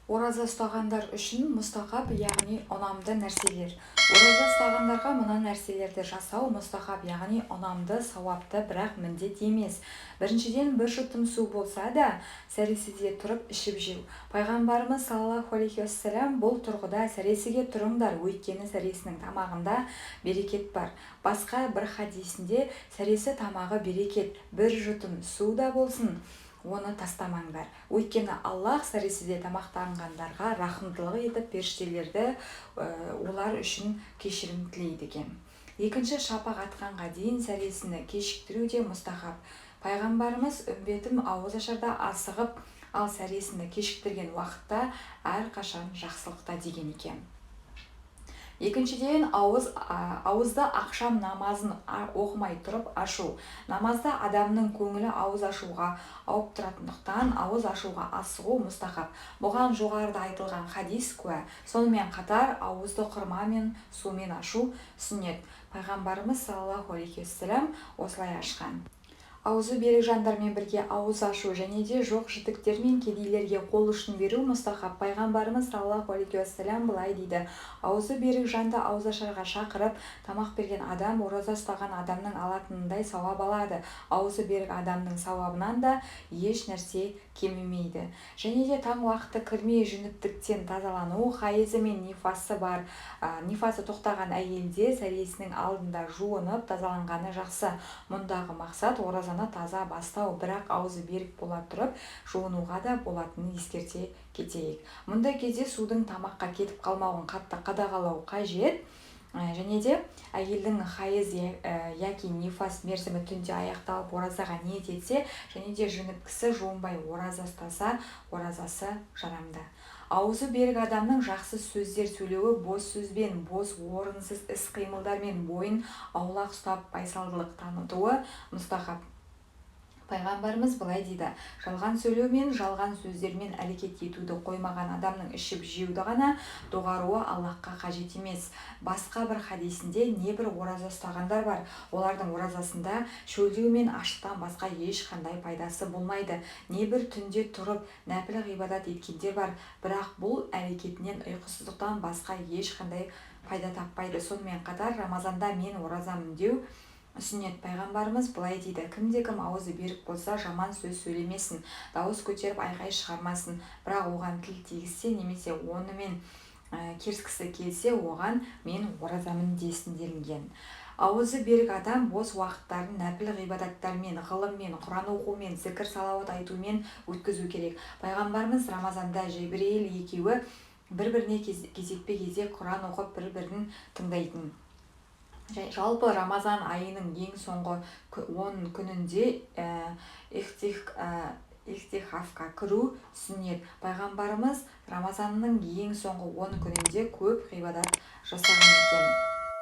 Ораза ұстағандар үшін мұстахаб, яғни ұнамды нәрселер. Ораза ұстағандарға мына нәрселерді жасау мұстахаб, яғни ұнамды, сауапты, бірақ міндет емес. Біріншіден, бір жұтым су болса да, сәресіде тұрып ішіп жеу. Пайғамбарымыз саллаллаху алейхи уассалам бұл тұрғыда: «Сәресіге тұрыңдар, өйткені сәресінің тамағында берекет бар». Басқа бір хадисінде: «Сәресі тамағы берекет, бір жұтым су да болсын, оны тастамаңдар, өйткені Аллах сәресіде тамақтанғандарға рақымдылық етіп, періштелерді олар үшін кешірім тілейді» екен. Екінші, шапақ атқанға дейін сәресіні кешіктіру де мұстахаб. Пайғамбарымыз: «Үмбетім ауызашарда асығып, ал сәресіні кешіктірген уақытта әрқашан жақсылықта», – деген екен. Екіншіден, ауызды ақшам намазын оқымай тұрып ашу. Намазда адамның көңілі ауыз ашуға ауып тұратындықтан, ауыз ашуға асығу мұстахаб. Бұған жоғарыда айтылған хадис куә. Сонымен қатар ауызды құрма мен сумен ашу сүннет. Пайғамбарымыз саллаллаху алейхи уассалам осылай ашқан. Аузы берік жандармен бірге ауыз ашу және де жоқ-жітіктер мен кедейлерге қол ұшын беру мұстахаб. Пайғамбарымыз саллаллаху алейхи уассалам былай дейді: «Аузы берік жанды ауызашарға шақырып, тамақ берген адам ораза ұстаған адамның алатынындай сауап алады, аузы берік адамның сауабынан да еш нәрсе кемімейді». Және де таң уақыты кірмей жүнүптіктен тазалану. Хайызы мен нифасы бар, нифасы тоқтаған әйелде сәресінің алдында жуынып, тазаланғаны жақсы. Мұндағы мақсат – оразаны таза бастау, бірақ аузы берік бола тұрып жуынуға да болатынын ескерте кетейік. Мұндай кезде судың тамаққа кетіп қалмауын қатты қадағалау қажет. Және де әйелдің хайыз яки нифас мерзімі түнде аяқталып, оразаға ниет етсе және де жүніп кісі жуынбай ораза ұстаса, оразасы жарамды. Аузы берік адамның жақсы сөздер сөйлеуі, бос сөзбен, бос орынсыз іс-қимылдармен бойын аулақ ұстап, байсалдылық танытуы мұстахаб. Пайғамбарымыз былай дейді: «Жалған сөйлеу мен жалған сөздермен әрекет етуді қоймаған адамның ішіп-жеуді ғана доғаруы Аллаһқа қажет емес». Басқа бір хадисінде: «Небір ораза ұстағандар бар, олардың оразасында шөлдеу мен аштықтан басқа ешқандай пайдасы болмайды. Небір түнде тұрып нәпіл ғибадат еткендер бар, бірақ бұл әрекетінен ұйқысыздықтан басқа ешқандай пайда таппайды». Сонымен қатар рамазанда «мен оразамын» деу сүннет. Пайғамбарымыз былай дейді: «Кімде-кім аузы берік болса, жаман сөз сөйлемесін, дауыс көтеріп айқай шығармасын. Бірақ оған тіл тигізсе немесе онымен керіскісі келсе, оған «Мен оразамын» десін» делінген. Ауызы берік адам бос уақыттарын нәпіл ғибадаттармен, ғылыммен, құран оқумен, зікір, салауат айтумен өткізу керек. Пайғамбарымыз рамазанда Жебірейіл екеуі бір-біріне кезекпе-кезек құран оқып, бір-бірін тыңдайтын. Жалпы рамазан айының ең соңғы 10 күнінде иғтикафқа кіру сүннет. Пайғамбарымыз рамазанның ең соңғы 10 күнінде көп ғибадат жасаған екен.